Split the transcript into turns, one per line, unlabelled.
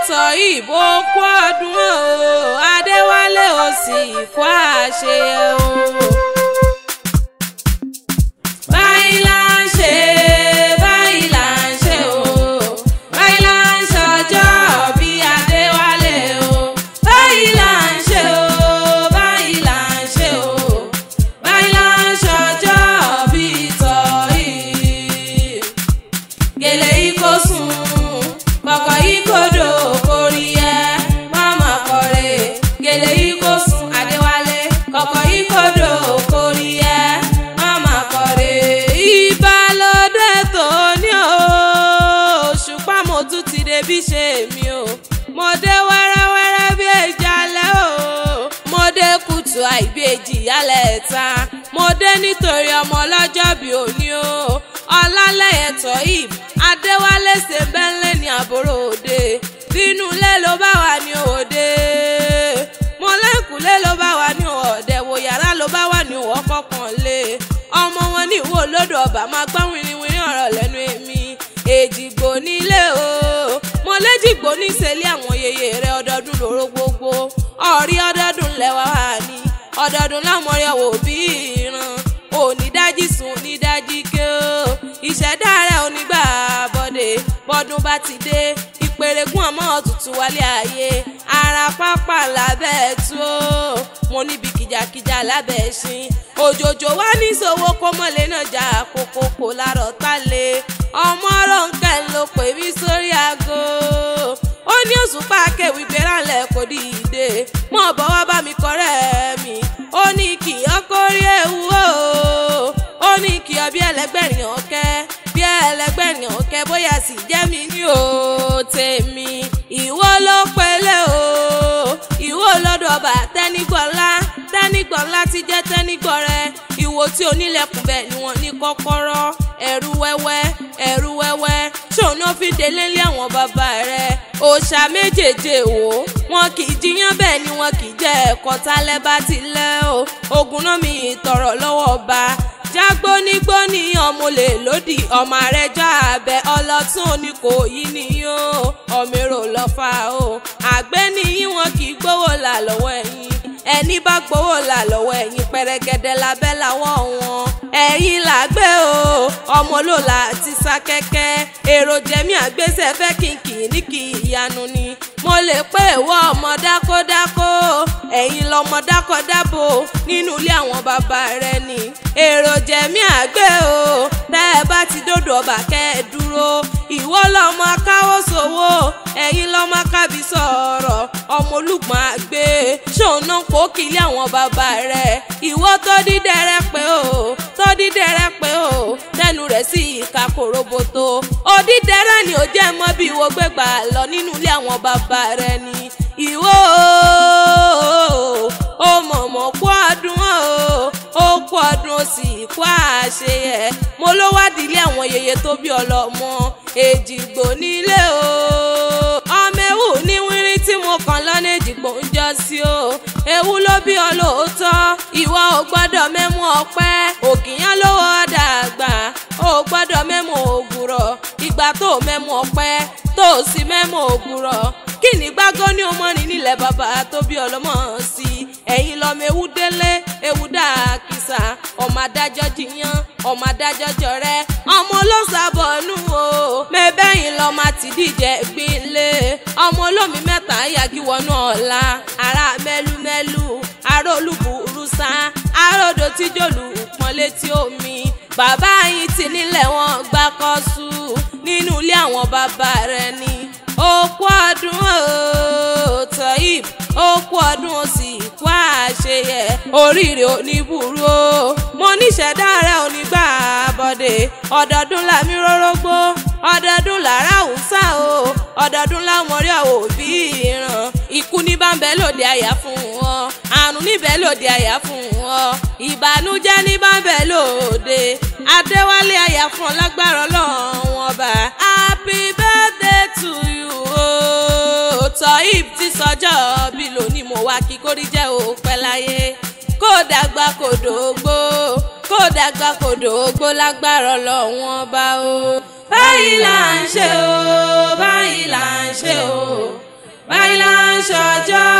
Toyib ó kú ọdún o, Adéwálé ó sì kú àṣeyẹ o. Báyìí là ń ṣe, báyìí là ń ṣe o, báyìí là ń ṣọjọ́ bí Adéwálé o. Báyìí là ń ṣe o, báyìí là ń ṣe o, báyìí là ń ṣọjọ́ bí Toyib. Gèlè yìí kò sùn, kọ̀kọ̀ yìí kò dò kórí ẹ, máma kọ̀rẹ́. Gèlè yìí kò sùn, Adéwálé, kọ̀kọ̀ yìí kò dò kórí ẹ, máma kọ̀rẹ́. Ìbálòdé tó ní o, ṣùpá mo tún ti dé bí ṣe mi o. Mo dé wẹ́rẹ́wẹ́rẹ́ bí ìjàlẹ̀ o. Mo dé kùtù àìbejì yálẹ̀ ta. Mo dé nítorí ọmọ ọlọ́jọ́ bí òní o. Ọlálẹ́yẹ Toyib, Adéwálé ṣe bẹ́ńlẹ̀ ní àbúrò òde. Bínú ilé ló bá wà ní òde. Mo lẹ́kùnlé ló bá wà ní ọ̀dẹ̀, wo yàrá ló bá wà ní ọkọ̀ kan lé. Ọmọ wọn ní ìwò lódò ọba máa gbọ́ wìrìwìrì ọ̀rọ̀ lẹ́nu èmi. Èjìgbò nílé o. Mo léjìgbò ní ìṣẹ̀lẹ̀ àwọn yèyé rẹ̀ ọdọọdún lóró gbogbo. Ọ̀rí ọdọọdún lẹ́wà wà ní. Ọdọọdún lámọ̀rí ọ̀wọ̀ òbí ìran. Òní dájí sùn ní dájí ké o. Ìṣẹ̀dá rẹ̀ onígbà bọ́dé. Bọ́dún bá ti dé, ìpèrègùn ọmọ òtútù wálé ayé. Ara pápá lábẹ́ tú o. Mo níbi kìjàkìjà lábẹ́ ẹṣin. Òjòjò wá ní ìṣòwò kó mọ́lẹ̀ náà jà kókókó lárọ̀ tá lé. Ọmọ Rónkẹ́ ló pè mí sórí aago. Ó ní òṣùpá kéwì gbéra lẹ̀ kò dìde. Mọ̀ bọ́ wá bá mi kọ́rẹ́ mi. Ó ní kì í ọkọ rí ewu o. Ó ní kì ọ bí ẹlẹgbẹ̀rin ọ̀kẹ́, bí ẹlẹgbẹ̀rin ọ̀kẹ́ bóyá sì jẹ́ mi ní o tèmi. Ìwọ ló pẹ̀lẹ́ o, ìwọ lọ́dọ̀ ọba tẹ́nigbọ́lá, tẹ́nigbọ́lá ti jẹ́ tẹ́nigbọ́rẹ́. Ìwọ tí onílẹ̀kùn bẹ́ẹ̀ ni wọ́n ní kọ́kọ́rọ́. Ẹ̀rù wẹ́wẹ́, ẹ̀rù wẹ́wẹ́, ṣòun náà fi délé lé àwọn bàbá rẹ̀. Òòṣà méjèèjì wò, wọn kì í jiyàn bẹ́ẹ̀ ni wọn kì í jẹ́ ẹ̀kọ́ tálẹ́ bá ti lẹ́ o. Ogun náà mi tọrọ lọ́wọ́ ọba. Jágbónígbóní ọmọ lè lódì, ọmọ rẹ̀ já abẹ ọlọ́tún ni kò yí nìyó. Ọmọ èrò lọ́fà o. Àgbẹ̀ nìyí wọn kì í gbówó là lọ́wọ́ ẹ̀yìn. Ẹni bá gbówó là lọ́wọ́ ẹ̀yìn pẹ̀rẹ̀gẹ̀dẹ̀ lábẹ́ làwọn wọn. Ẹ̀yin làgbẹ́ o, ọmọ ló là ti sá kẹ́kẹ́. Èrò jẹ̀mí àgbésẹ̀ fẹ́ kìnkìn ní kì í ìyanu ni. Mo lè pé ìwọ ọmọ dákódákó, ẹ̀yin lọmọ dákọ̀dábò nínú ilé àwọn bàbá rẹ ni. Èrò jẹ̀mí àgbẹ̀ o, tẹ́ ẹ bá ti dòdò ọba kẹ́ ẹ dúró. Ìwọ lọmọ akáwọ́ sowó, ẹ̀yin lọmọ akábí sọ̀rọ̀, ọmọ olùgbọ̀n àgbẹ̀. Ṣòun náà kó kílé àwọn bàbá rẹ̀. Ìwọ tó dídẹrẹ́ pé o, tó dídẹrẹ́ pé o, tẹnu rẹ̀ sí ìka kòróbótó. Odídẹrẹ́ ni ò jẹ́ mọ́ bí ìwọ gbégbà lọ nínú ilé àwọn bàbá rẹ̀ ni. Ìwọ o, mọ̀mọ́ kú ọdún o, ó kú ọdún ó sì kú àṣeyẹ. Mo ló wá dílé àwọn yèyé tó bí ọlọ́mọ, Èjìgbò nílé o. Ọmọ ewu ní wírí tí mo kàn lọ́nà Èjìgbò ń jọ sí o. Ewu ló bí ọ lóòótọ́, ìwọ ò gbọ́dọ̀ mẹ́mú ọpẹ́. Ògìyán ló wọ́ dàgbà, ò gbọ́dọ̀ mẹ́mú ògùrọ̀. Ìgbà tó mẹ́mú ọpẹ́, tó sì mẹ́mú ògùrọ̀. Kí ni gbágọ́ ní ọmọ ní nílẹ̀ bàbá tó bí ọlọ́mọ sí? Ẹ̀yin lọmọ ewu délé, ewu dà kìsà. Ọmọ adájọ́ jiyàn, ọmọ adájọ́ jọrẹ́, ọmọ olóṣàbọ̀nù o. Mẹ́bẹ́yìn lọmọ àti díje gbìnlé. Ọmọ olómi mẹ́ta yagi wọnú ọ̀la. Ará mẹ́lúmẹ́lú, ará olúburú sá, ará odò tí jòlù pọ́n létí omi. Bàbá yín ti nílẹ̀ wọn gbá kọ́sù nínú ilé àwọn bàbá rẹ̀ ni. Ó kú ọdún o, Toyib, ó kú ọdún ó sì kú àṣeyẹ. Oríire oníburú o, mo níṣẹ̀dá rẹ̀ onígbà bọ́dé. Ọdọọdún làmí rórógbó, ọdọọdún làrá òòsà o, ọdọọdún láwọn rí ọ̀wọ̀ òbí ìran. Ikú ní bá ń bẹ lóde àyà fún wọn, àrùn níbẹ̀ lóde àyà fún wọn, ìbànújẹ́ ní bá ń bẹ lóde. Adéwálé àyà fún ọ lágbára Ọlọ́run ọba. Happy birthday to you o. Toyib ti sọjọ́ bí lónìí mo wá kí kórí jẹ́ òpẹ́ láyé. Kó dàgbà kó dògbó, kó dàgbà kó dògbó lágbára Ọlọ́run ọba o. Báyìí là ń ṣe o, báyìí là ń ṣe o. ń ṣọjọ́